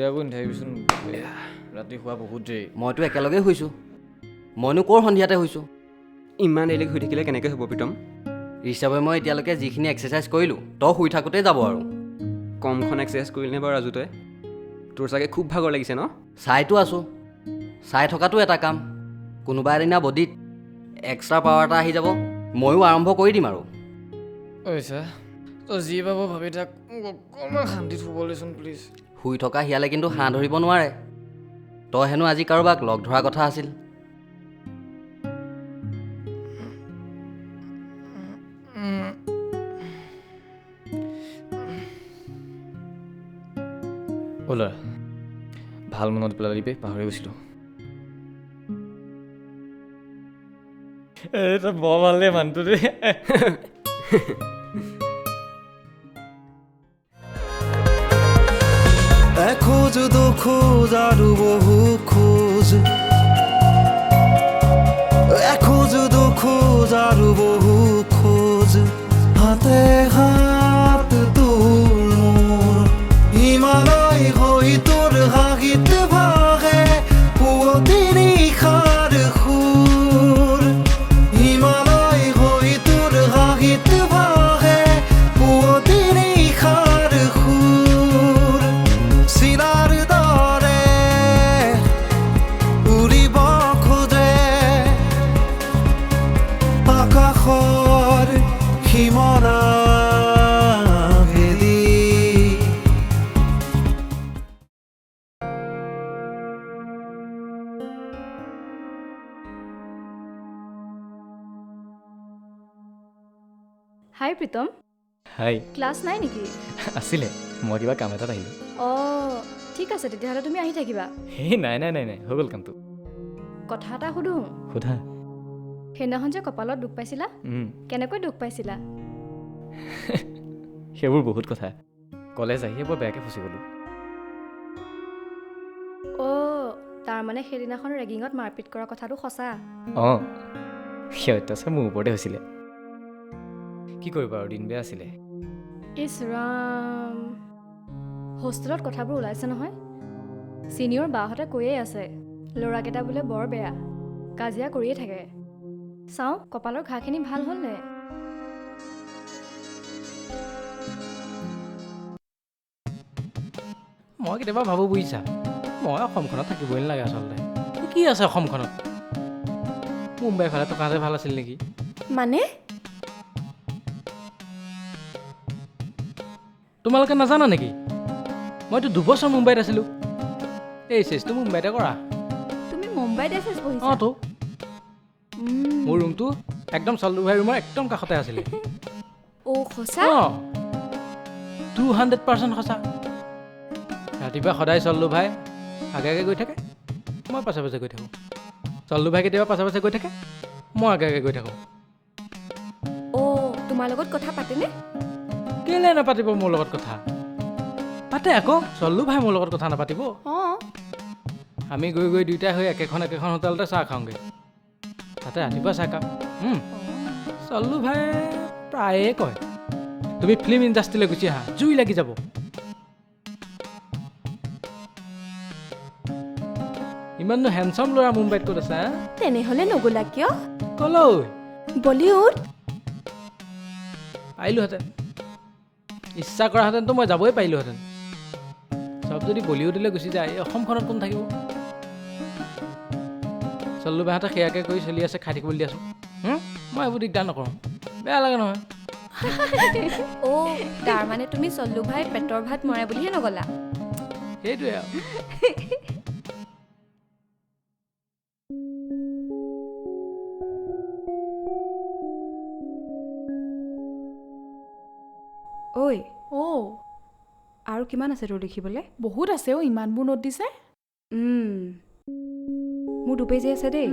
বেয়া কৰি নাথাকিবিচোন, ৰাতি শুৱা বহুত দেৰি। মইতো একেলগে শুইছোঁ, মইনো ক'ৰ সন্ধিয়াতে শুইছোঁ। ইমান দেৰিলৈকে শুই থাকিলে কেনেকৈ হ'ব প্ৰীতম? হিচাপে মই এতিয়ালৈকে যিখিনি এক্সাৰচাইজ কৰিলোঁ, তই শুই থাকোঁতেই যাব আৰু। কমখন এক্সাৰচাইজ কৰিলিনে বাৰু ৰাজু তই? তোৰ চাগে খুব ভাগৰ লাগিছে ন? চাইতো আছোঁ, চাই থকাটো এটা কাম। কোনোবা এদিনা বডিত এক্সট্ৰা পাৱাৰ এটা আহি যাব, ময়ো আৰম্ভ কৰি দিম আৰু। ঐছা তই যি ভাব ভাবি থাক, মোক অকণমান শান্তিত শুবলৈ দেচোন প্লিজ। শুই থকা শিয়ালে কিন্তু হাঁহ ধৰিব নোৱাৰে। তই হেনো আজি কাৰোবাক লগ ধৰাৰ কথা আছিল। অ' ল'ৰা, ভাল মনত পেলালি বে, পাহৰি গৈছিলোঁ। এই তই বৰ ভাল দেই মানুহটো দেই। এখোজ দুখোজ আৰু বহু খোজ, এখোজ দুখোজ আৰু বহু খোজ, হাতে হাত তোৰ মোৰ, হিমালয় হৈ তোৰ হাঁহিত ভাগে পুৱতি নিশাৰ সুৰ, হিমালয় হৈ তোৰ হাঁহিত ভাগে পুৱতি নিশাৰ সুৰ, চিলাৰ দৰে উৰিব খোজে আকাশৰ সীমনা ভেদি। হাই প্ৰীতম। হাই। ক্লাছ নাই নেকি? আছিলে, মই কিবা কাম এটাত আহিলোঁ। অঁ ঠিক আছে, তেতিয়াহ'লে তুমি আহি থাকিবা। সেই নাই নাই নাই নাই, হৈ গ'ল কামটো। কথা এটা সুধোঁ? সোধা। সেইদিনাখন যে কপালত দুখ পাইছিলা, কেনেকৈ দুখ পাইছিলা? সেইবোৰ বহুত কথা। কলেজ আহিয়ে বৰ বেয়াকৈ ফচি গ'লোঁ। অঁ তাৰমানে সেইদিনাখন ৰেগিঙত মাৰপিট কৰা কথাটো সঁচা? অঁ, সেই অত্যাচাৰ মোৰ ওপৰতে হৈছিলে। কি কৰিবা আৰু, দিন বেয়া আছিলে। ইছ ৰাম, হোষ্টেলত কথাবোৰ ওলাইছে নহয়। ছিনিয়ৰ বাহঁতে কৈয়ে আছে ল'ৰাকেইটা বোলে বৰ বেয়া, কাজিয়া কৰিয়ে থাকে। চাওঁ কপালৰ ঘাঁখিনি ভাল হ'লনে? মই কেতিয়াবা ভাবোঁ বুজিছা, মই অসমখনত থাকিবই নালাগে আচলতে। কি আছে অসমখনত? মুম্বাই ফালে থকাতে ভাল আছিল নেকি? মানে তোমালোকে নাজানা নেকি? মইতো 2 বছৰ মুম্বাইত আছিলোঁ। এই চেচটো মুম্বাইতে কৰা। তুমি মুম্বাইত এছ এছ পঢ়িছা? অঁ তো, মোৰ ৰুমটো একদম চল্লু ভাইৰ ৰুমৰ একদম কাষতে আছিলে। অ' সঁচা? অঁ, 200% সঁচা। ৰাতিপুৱা সদায় চল্লু ভাই আগে আগে গৈ থাকে, মই পাছে পাছে গৈ থাকোঁ। চল্লু ভাই কেতিয়াবা পাছে পাছে গৈ থাকে, মই আগে আগে গৈ থাকোঁ। অ' তোমাৰ লগত কথা পাতেনে? কেলৈ নাপাতিব মোৰ লগত কথা? পাতে আকৌ। চল্লু ভাই মোৰ লগত কথা নাপাতিব? অঁ। আমি গৈ গৈ দুয়োটাই হৈ একেখন একেখন হোটেলতে চাহ খাওঁগৈ, তাতে ৰাতিপুৱা চাহ খাওঁ। চল্লু ভাই প্ৰায়ে কয়, তুমি ফিল্ম ইণ্ডাষ্ট্ৰীলৈ গুচি আহা, জুই লাগি যাব। ইমাননো হেণ্ডচাম ল'ৰা মুম্বাইত ক'ত আছে? হা? তেনেহ'লে নগ'লা কিয়? কলৈ? বলিউড। পাৰিলোহেঁতেন, ইচ্ছা কৰাহেঁতেনতো মই যাবই পাৰিলোহেঁতেন। চব যদি বলিউডলৈ গুচি যায়, এই অসমখনত কোন থাকিব? চল্লু ভাইহঁতে সেয়াকে কৰি চলি আছে, খাই থাকিবলৈ দিয়াচোন। মই এইবোৰ দিগদাৰ নকৰোঁ, বেয়া লাগে নহয়। অ' তাৰমানে তুমি চল্লু ভাই পেটৰ ভাত মৰে বুলিহে নগ'লা? সেইটোৱে আৰু। ঐ। অ'। আৰু কিমান আছে তোৰ লিখিবলৈ? বহুত আছে অ', ইমানবোৰ নোট দিছে। মোৰ দুপেজে আছে দেই।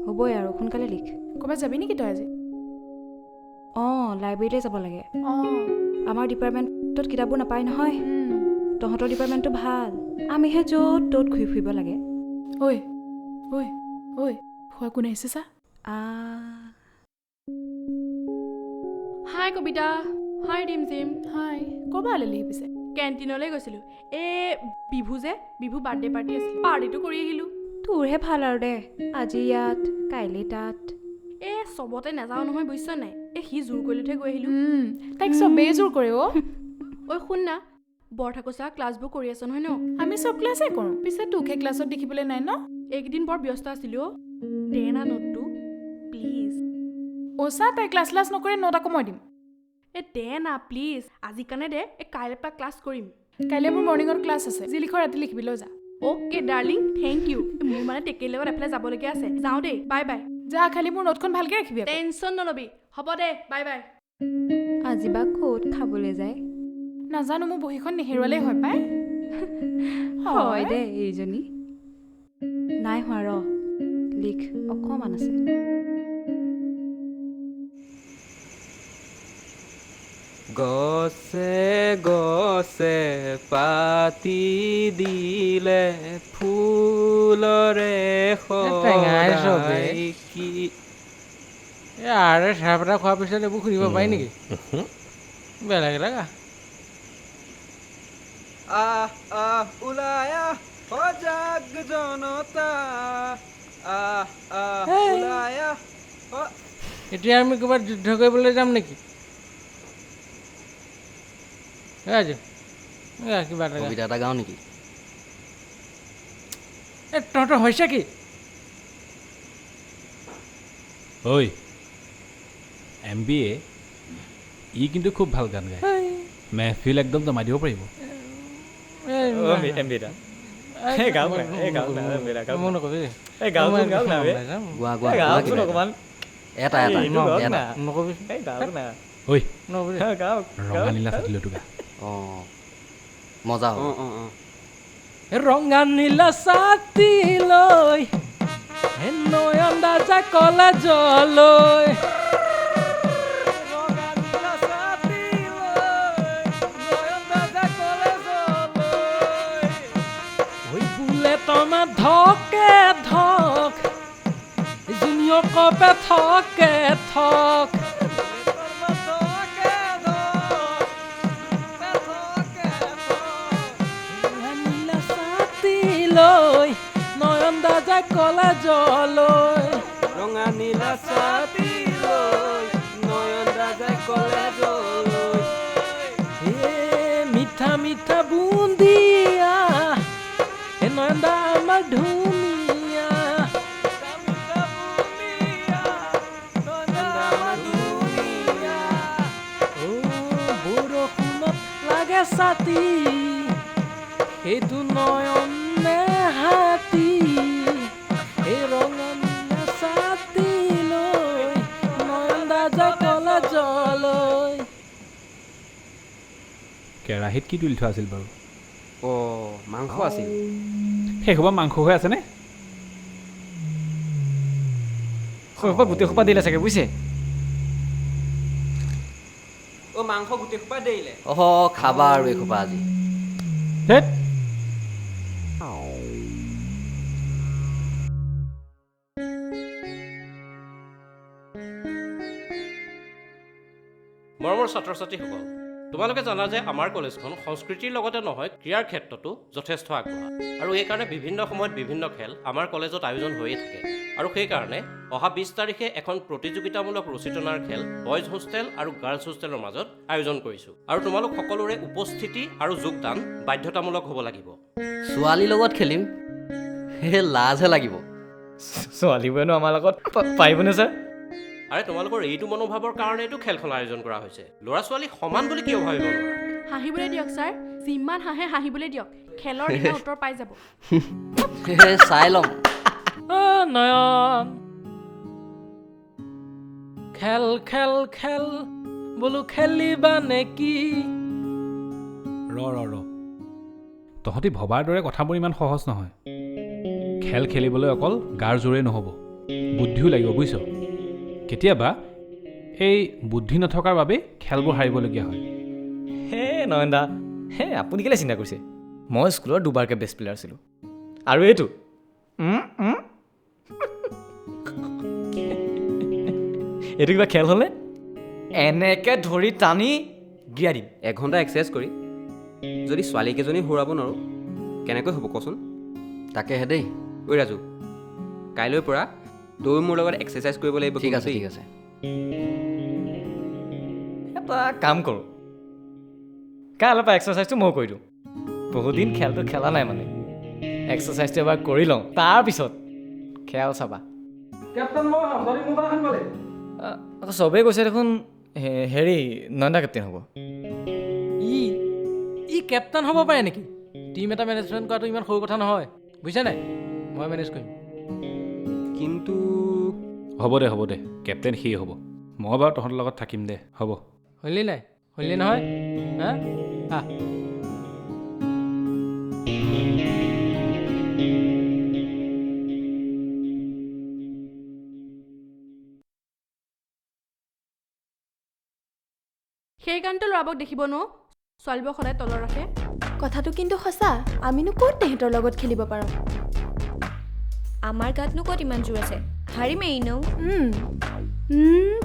হ'বই আৰু, সোনকালে লিখ। ক'ৰবাত যাবি নেকি তই আজি? অঁ, লাইব্ৰেৰীলৈ যাব লাগে। অঁ। আমাৰ ডিপাৰ্টমেণ্টত কিতাপবোৰ নাপায় নহয়। তহঁতৰ ডিপাৰ্টমেণ্টটো ভাল, আমিহে য'ত ত'ত ঘূৰি ফুৰিব লাগে। ঐ ঐ ঐ, খোৱা কোন আহিছে চা। হাই কবিতা, হাই ৰিমঝিম। হাই, ক'ৰ পৰা আনিলিহি পিছে? কেণ্টিনলৈ গৈছিলোঁ। এই বিভু যে, বিভু বাৰ্থডে পাৰ্টি আছিল, পাৰ্টিটো কৰি আহিলোঁ। তোৰহে ভাল আৰু দে, আজি ইয়াত কাইলৈ তাত। এই চবতে নাযাওঁ নহয়, বুজিছ নাই? এই সি জোৰ কৰিলোতহে গৈ আহিলোঁ। তাইক চবেই জোৰ কৰে অ'। ঐ শুন না, বৰঠাকুৰ ছাৰ ক্লাছবোৰ কৰি আছ নহয় ন? আমি চব ক্লাছেই কৰোঁ, পিছে তোকহে ক্লাছত দেখিবলৈ নাই ন? এইকেইদিন বৰ ব্যস্ত আছিলোঁ অ'। দে না নোটটো প্লিজ। অ' চা, তাই ক্লাছ ক্লাছ নকৰে, নোট আকৌ মই দিম। এই দে না প্লিজ, আজি কাৰণে দে, এই কাইলৈৰ পৰা ক্লাছ কৰিম। কাইলৈ মোৰ মৰ্ণিঙত ক্লাছ আছে, যি লিখ ৰাতি লিখিবলৈ যা। Okay darling, thank U. মোৰ মানে টেকেলিৰ লগত এফালে যাবলগীয়া আছে, যাওঁ দেই, বাই বাই। যা, খালি মোৰ নোটখন ভালকৈ ৰাখিবি। টেনশ্যন নল'বি, হ'ব দে, বাই বাই। আজি বা ক'ত খাবলৈ যায় নাজানো, মোৰ বহীখন নেহেৰুৱালেই হয় পাই। হয় দে, এইজনী নাই হোৱা, ৰ লিখ অকণমান আছে। গছে গছে পাতি দিলে ফুলৰে টেঙাই কি আৰে, চাহ এটা খোৱাৰ পিছত এইবোৰ সুধিব পাৰি নেকি? বেলেগ এটা। আহ আহ ওলাই আহ সজাগ জনতা, আহ আহ ওলাই আহ। এতিয়া আমি ক'ৰবাত যুদ্ধ কৰিবলৈ যাম নেকি? কিবা এটা কবিতা এটা গাওঁ নেকি? এই তহঁতৰ হৈছে কি? ঐ এম বি এ, ই কিন্তু খুব ভাল গান গায়, মেহফিল একদম জমাই দিব পাৰিব। মজা। ৰঙা নীলা ছাতি লৈ নয়ন দাজা কলেজলৈ, তোমাৰ ধকে ধক জুনিয়ৰ কপে থকে থক। নীলা ছাতি লৈ নয়ন দাজা কলেজলৈ, ৰঙা নীলা ছাতি লৈ নয়ন দাজা কলেজলৈ। এ মিঠা মিঠা বুন্দিয়া নয়নদা আমাৰ ধুনীয়া, বৰষুণত লাগে ছাতি, সেইটো নয়ন নে হাতী? এই ৰঙা নীলা ছাতি লৈ নয়নদা যায় কলেজলৈ। কেৰাহীত কি তুলি থোৱা আছিল বাৰু? অ' মাংস আছিল। সেইসোপা মাংস হৈ আছেনে? সেইসোপা গোটেই সোপা দিলে চাগে, বুজিছে? অ' মাংস গোটেই সোপা দিলে। অহ খাবা আৰু এইসোপা আজি। মৰমৰ ছাত্ৰ ছাত্ৰীসকল, তোমালোকে জানা যে আমাৰ কলেজখন সংস্কৃতিৰ লগতে নহয় ক্ৰীড়াৰ ক্ষেত্ৰতো যথেষ্ট আগবঢ়া, আৰু এইকাৰণে বিভিন্ন সময়ত বিভিন্ন খেল আমাৰ কলেজত আয়োজন হৈয়ে থাকে। আৰু সেইকাৰণে অহা 20 তাৰিখে এখন প্ৰতিযোগিতামূলক ৰছী টনাৰ খেল বয়জ হোষ্টেল আৰু গাৰ্লছ হোষ্টেলৰ মাজত আয়োজন কৰিছোঁ, আৰু তোমালোক সকলোৰে উপস্থিতি আৰু যোগদান বাধ্যতামূলক হ'ব লাগিব। ছোৱালীৰ লগত খেলিম, সেই লাজহে লাগিব। ছোৱালীবোৰেনো আমাৰ লগত পাৰিবনে ছাৰ? আৰে তোমালোকৰ এইটো মনোভাৱৰ কাৰণেইতো খেলখন আয়োজন কৰা হৈছে। ল'ৰা ছোৱালী সমান বুলি কিয় ভাবিব নোৱাৰা? হাঁহিবলৈ দিয়ক ছাৰ, যিমান হাঁহে হাঁহিবলৈ দিয়ক, খেলৰ দিনা উত্তৰ পাই যাব। চাই ল'ম। নয়ন খেল খেল খেল বোলো খেলিবা নেকি? ৰ ৰ ৰ, তহঁতি ভবাৰ দৰে কথাবোৰ ইমান সহজ নহয়। খেল খেলিবলৈ অকল গাৰ জোৰেই নহ'ব, বুদ্ধিও লাগিব, বুজিছ? কেতিয়াবা এই বুদ্ধি নথকাৰ বাবেই খেলবোৰ হাৰিবলগীয়া হয়। হে নয়নদা, হে আপুনি কেলৈ চিন্তা কৰিছে? মই স্কুলৰ দুবাৰকৈ বেষ্ট প্লেয়াৰ আছিলোঁ, আৰু এইটো এইটো কিবা খেল হ'লনে? এনেকৈ ধৰি টানি গিৰাই দিম। এঘণ্টা এক্সাৰচাইজ কৰি যদি ছোৱালীকেইজনী হৰুৱাব নোৱাৰোঁ কেনেকৈ হ'ব কচোন? তাকেহে দেই। ঐ ৰাজু, কাইলৈৰ পৰা তই মোৰ লগত এক্সাৰচাইজ কৰিব লাগিব। ঠিক আছে, ঠিক আছে। এটা কাম কৰোঁ, কাইলৈৰ পৰা এক্সাৰচাইজটো ময়ো কৰি দিওঁ। বহুদিন খেলটো খেলা নাই, মানে এক্সাৰচাইজটো এবাৰ কৰি লওঁ, তাৰপিছত খেল চাবা। আকৌ চবেই কৈছে দেখোন হেৰি নয়নদা কেপ্টেইন হ'ব। ই কেপ্টেইন হ'ব পাৰে নেকি? টীম এটা মেনেজমেণ্ট কৰাটো ইমান সৰু কথা নহয়, বুজিছা নাই? মই মেনেজ কৰিম। কিন্তু হ'ব দে, হ'ব দে, কেপ্টেইন সিয়ে হ'ব। মই বাৰু তহঁতৰ লগত থাকিম দে, হ'ব। হ'লি নাই? হ'লি নহয়? হা। সেইকাৰণেতো ল'ৰাবোৰক দেখিব নোৱাৰো, ছোৱালীবোৰক সদায় তলত ৰাখে। কথাটো কিন্তু সঁচা, আমিনো ক'ত তেহেঁতৰ লগত খেলিব পাৰোঁ? আমাৰ গাতনো ক'ত ইমান জোৰ আছে, হাৰিমেই এনেও।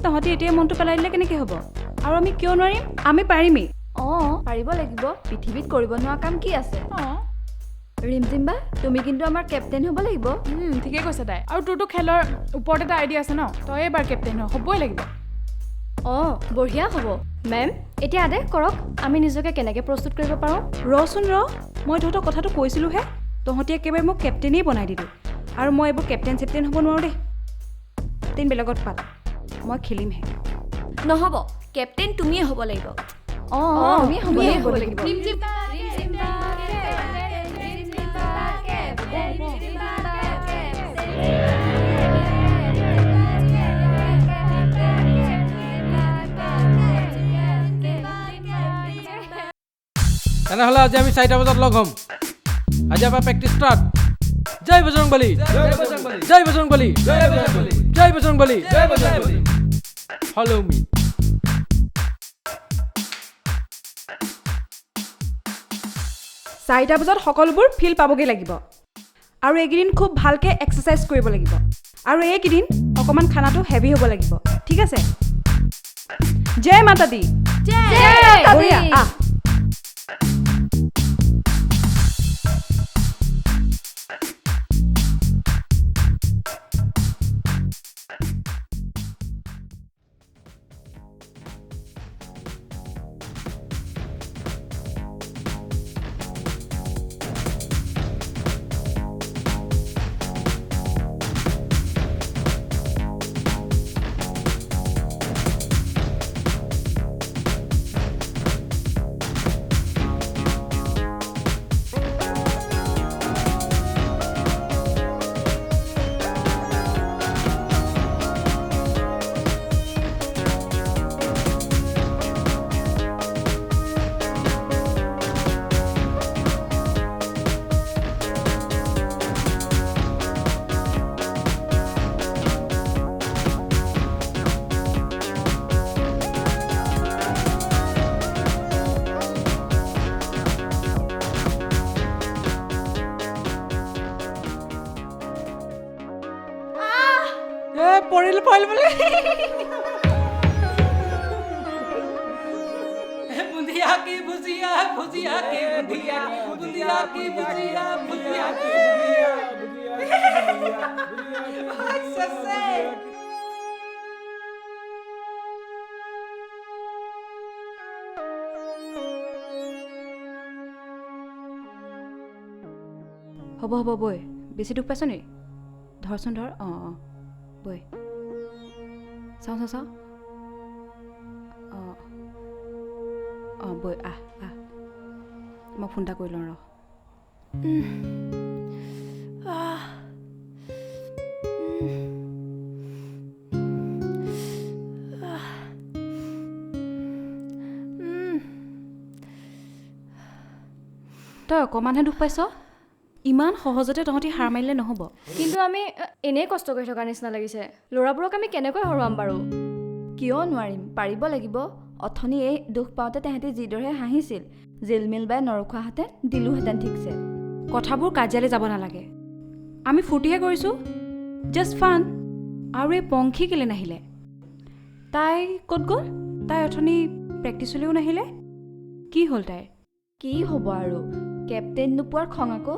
তহঁতি এতিয়া মনটো পেলাই দিলে কেনেকৈ হ'ব? আৰু আমি কিয় নোৱাৰিম? আমি পাৰিমেই। অঁ, পাৰিব লাগিব। পৃথিৱীত কৰিব নোৱাৰা কাম কি আছে? অঁ ৰিমজিম বা, তুমি কিন্তু আমাৰ কেপ্টেইন হ'ব লাগিব। ঠিকেই কৈছে তাই। আৰু তোৰতো খেলৰ ওপৰত এটা আইডিয়া আছে ন, তই এইবাৰ কেপ্টেইন হ'বই লাগিব। অঁ, বঢ়িয়া হ'ব। মেম, এতিয়া আদেশ কৰক, আমি নিজকে কেনেকৈ প্ৰস্তুত কৰিব পাৰোঁ। ৰচোন ৰ, মই তহঁতক কথাটো কৈছিলোঁহে, তহঁতি একেবাৰে মোক কেপ্টেইনেই বনাই দিলি। আৰু মই এইবোৰ কেপ্টেইন চেপ্টেইন হ'ব নোৱাৰোঁ দেই। কেপ্টেইন বেলেগত পাত, মই খেলিমহে। নহ'ব, কেপ্টেইন তুমিয়ে হ'ব লাগিব। অঁ, তুমিয়ে হ'ব লাগিব। তেনেহ'লে আজি আমি 4টা বজাত লগ হ'ম। আজিৰ পৰা প্ৰেক্টিছ ষ্টাৰ্ট। জয় বজৰংবলী, জয় বজৰংবলী, জয় বজৰংবলী। Follow me. 4টা বজাত সকলোবোৰ ফিল্ড পাবগৈ লাগিব। আৰু এইকেইদিন খুব ভালকৈ এক্সাৰচাইজ কৰিব লাগিব। আৰু এইকেইদিন অকণমান খানাটো হেভি হ'ব লাগিব, ঠিক আছে? জয় মাতা দি। বঢ়িয়া। আহ, পৰিল পৰিল বোলে। বুন্দিয়া কি ভুজিয়া, ভুজিয়া কি বুন্দিয়া, বুন্দিয়া কি ভুজিয়া, ভুজিয়া কি বুন্দিয়া। হ'ব হ'ব বৈ, বেছি দুখ পাইছ নি? ধৰচোন ধৰ। অঁ অঁ বৈ, চাওঁ চাওঁ চাওঁ। অঁ অঁ বৈ, আহ আহ, মই ফোন এটা কৰি লওঁ ৰ। তই অকণমানহে দুখ পাইছ, ইমান সহজতে তহঁতি হাৰ মাৰিলে নহ'ব। কিন্তু আমি এনেই কষ্ট কৰি থকাৰ নিচিনা লাগিছে। ল'ৰাবোৰক আমি কেনেকৈ হৰুৱাম বাৰু? কিয় নোৱাৰিম, পাৰিব লাগিব। অথনি এই দুখ পাওঁতে তেহেঁতি যিদৰে হাঁহিছিল, জিলমিল বাই নৰখোৱাহেঁতেন দিলোহেঁতেন ঠিকছে। কথাবোৰ কাজিয়ালৈ যাব নালাগে, আমি ফূৰ্তিহে কৰিছোঁ, জাষ্ট ফান। আৰু এই পংখী কেলৈ নাহিলে? তাই ক'ত গ'ল? তাই অথনি প্ৰেক্টিচলৈও নাহিলে, কি হ'ল তাইৰ? কি হ'ব আৰু, কেপ্টেইন নোপোৱাৰ খং আকৌ।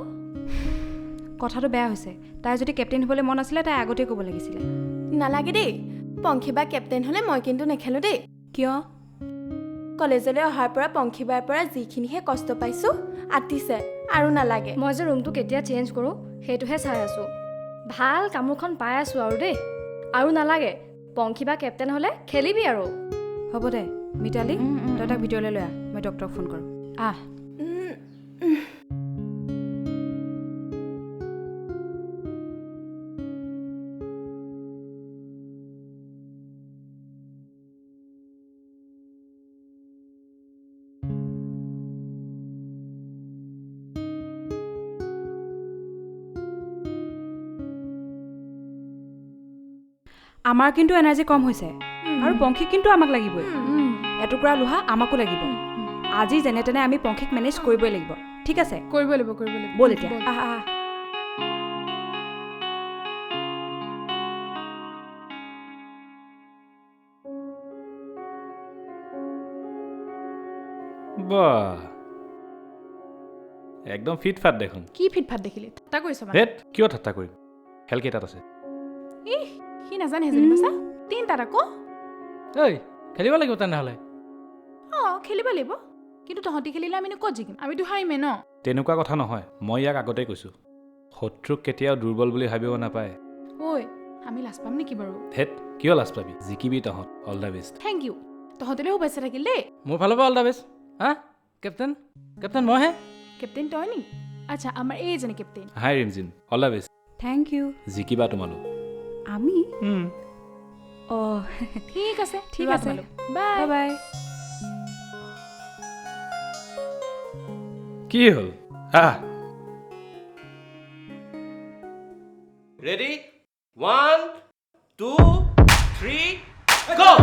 কথাটো বেয়া হৈছে। তাই যদি কেপ্টেইন হ'বলৈ মন আছিলে তাই আগতেই ক'ব লাগিছিলে। নালাগে দেই, পংখী বা কেপ্টেইন হ'লে মই কিন্তু নেখেলোঁ দেই। কিয়? কলেজলৈ অহাৰ পৰা পংখীবাৰ পৰা যিখিনিহে কষ্ট পাইছোঁ, আতিছে আৰু নালাগে। মই যে ৰুমটো কেতিয়া চেঞ্জ কৰোঁ সেইটোহে চাই আছোঁ। ভাল কামোৰখন পাই আছোঁ আৰু দেই, আৰু নালাগে। পংখী বা কেপ্টেইন হ'লে খেলিবি আৰু। হ'ব দে মিতালী, তই তাক ভিতৰলৈ লৈ আহ, মই ডক্টৰক ফোন কৰোঁ। আহ। আমাৰ কিন্তু এনাৰ্জি কম হৈছে আৰু পংখীক কিন্তু আমাক লাগিবই। এটুকুৰা লোহা আমাকো লাগিব। আজি যেনে তেনে আমি পংখীক মেনেজ কৰিবই লাগিব। ঠিক আছে, কৰিব লাগিব, কৰিব লাগিব। ব'ল এতিয়া, আহ আহ। বাহ, একদম ফিট ফাট দেখোন। কি ফিট ফাট দেখিলি? ঠাট্টা কৰিছ মানে? ধেত, কিয় ঠাট্টা কৰিম? খেল কেইটাত আছে? ইহ, সি নাজানে যেনিবা। চা, তিনিটাত আকৌ। ঐ, খেলিব লাগিব তেনেহ'লে। অঁ, খেলিব লাগিব, কিন্তু তহঁতি খেলিলে আমিনো ক'ত জিকিম? আমিতো হাৰিমেই ন। তেনেকুৱা কথা নহয়, মই ইয়াক আগতেই কৈছোঁ, শত্ৰুক কেতিয়াও দুৰ্বল বুলি ভাবিব নাপায়। ঐ, আমি লাজ পাম নেকি বাৰু? ধেত, কিয় লাজ পাবি? জিকিবি তহঁত। All the best. Thank you, তহঁতলৈ শুভেচ্ছা থাকিল দেই। মোৰ ফালৰ পৰা অল the best. হা কেপ্টেইন? কেপ্টেইন মইহে। কেপ্টেইন তই নি? আচ্ছা, আমাৰ এইজনী captain. Hi Rimjhim, all the best. Thank you. জিকিবা তোমালোক। আমি? অঁ, ঠিক আছে, ঠিক আছে, বাই বাই। কি হ'ল? আহ, ৰেডি, 1 2 3 গো'।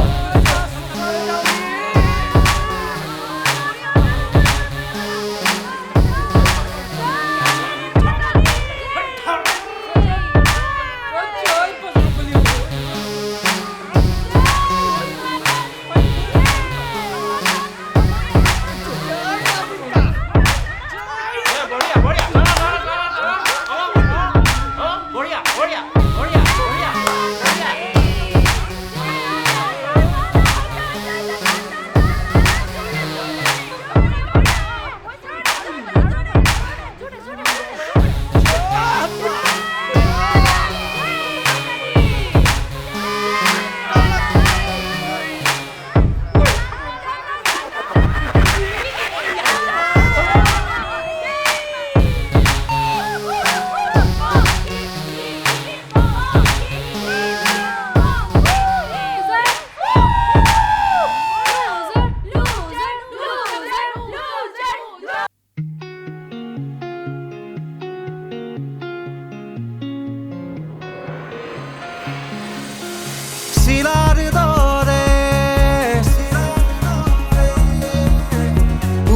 চিলাৰ দৰে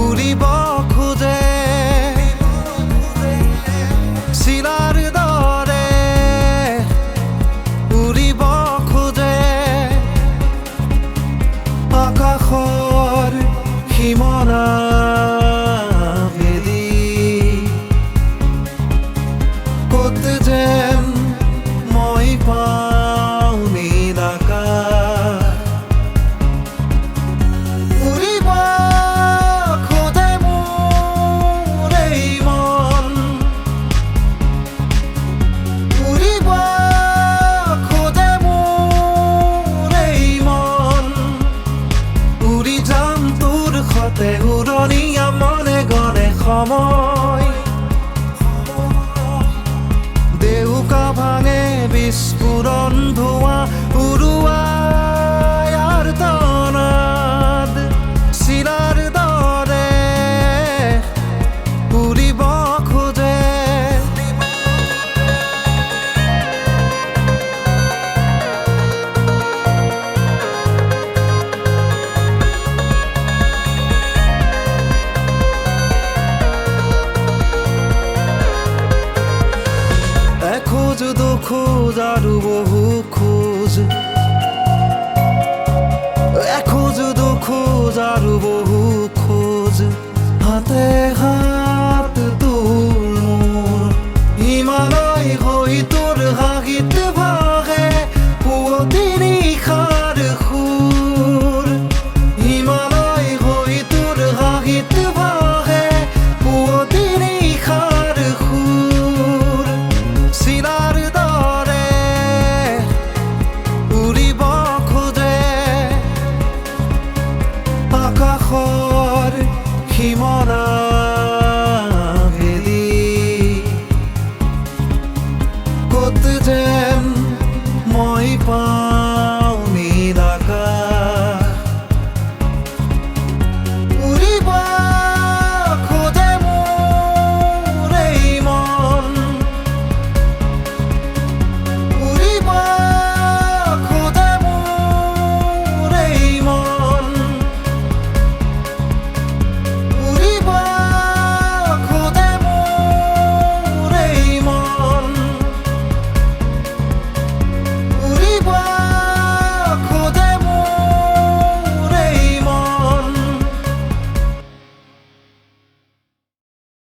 উৰিব খোজে, চিলাৰ দৰে উৰিব খোজে, আকাশৰ সীমনা ভেদি ক'ত যেন মই পাওঁ নীলাকাশ। উৰিব খোজে মোৰ এই মন, উৰিব খোজে মোৰ এই মন, উৰি যাম তোৰ সতে উৰণীয়া মনে গণে সময়। দেউকা ভাঙে বিস্ফোৰণ ধোঁৱা উৰুৱাই আৰ্তনাদ, চিলাৰ দৰে উৰিব খোজে। এখোজ দুখোজ আৰু বহু খোজ